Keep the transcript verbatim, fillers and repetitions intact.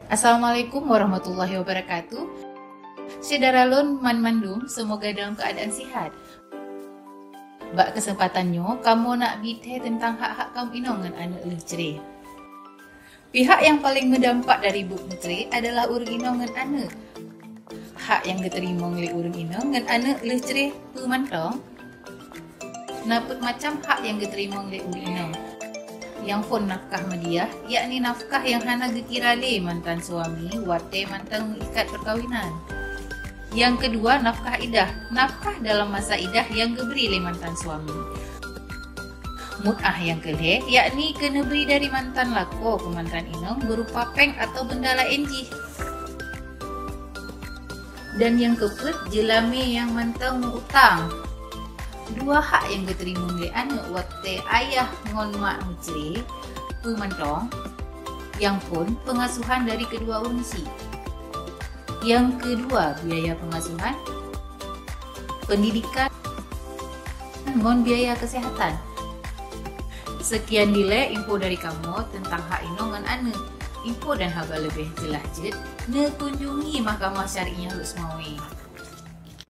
Assalamualaikum warahmatullahi wabarakatuh. Syedara lôn banmandum, semoga dalam keadaan sihat. Bak kesempatan nyoe, kamoe nak bi thèe teuntang hak-hak kaum inong ngon aneuk lheueh cre. Pihak nyang paleng meudampak dari buet meucre adalah ureuëng inong ngon aneuk. Hak nyang geuteurimong lé ureuëng inong ngon aneuk lheueh cre peue mantong? Na peuet macam hak nyang geuteurimong lé ureuëng inong. Nyang phôn nafkah madiah, yakni nafkah nyang hana geukira lé mantan suami watée mantan meuikat peukawinan. Nyang keudua, nafkah idah, nafkah dalam masa idah nyang geubri lé mantan suami. Mut'ah nyang keulhée, yakni keuneubri dari mantan lakoe keu mantan inong beurupa péng atawa beunda laén jih. Dan nyang keupeuet, jeulamé nyang mantong meu-utang. Dua hak nyang geuteurimong lé aneuk watée ayah ngon mak meucre, peue mantong? Nyang phôn, peungasuhan dari keudua ureuëng syiek. Nyang keudua, biaya peungasuhan, peundidikan, ngon biaya keuseuhatan. Seukian dilée info dari kamoe teuntang hak inong ngon aneuk. Info dan haba leubeh jeulaih jeuet, neukunjungi Mahkamah Syariah Lhokseumawe.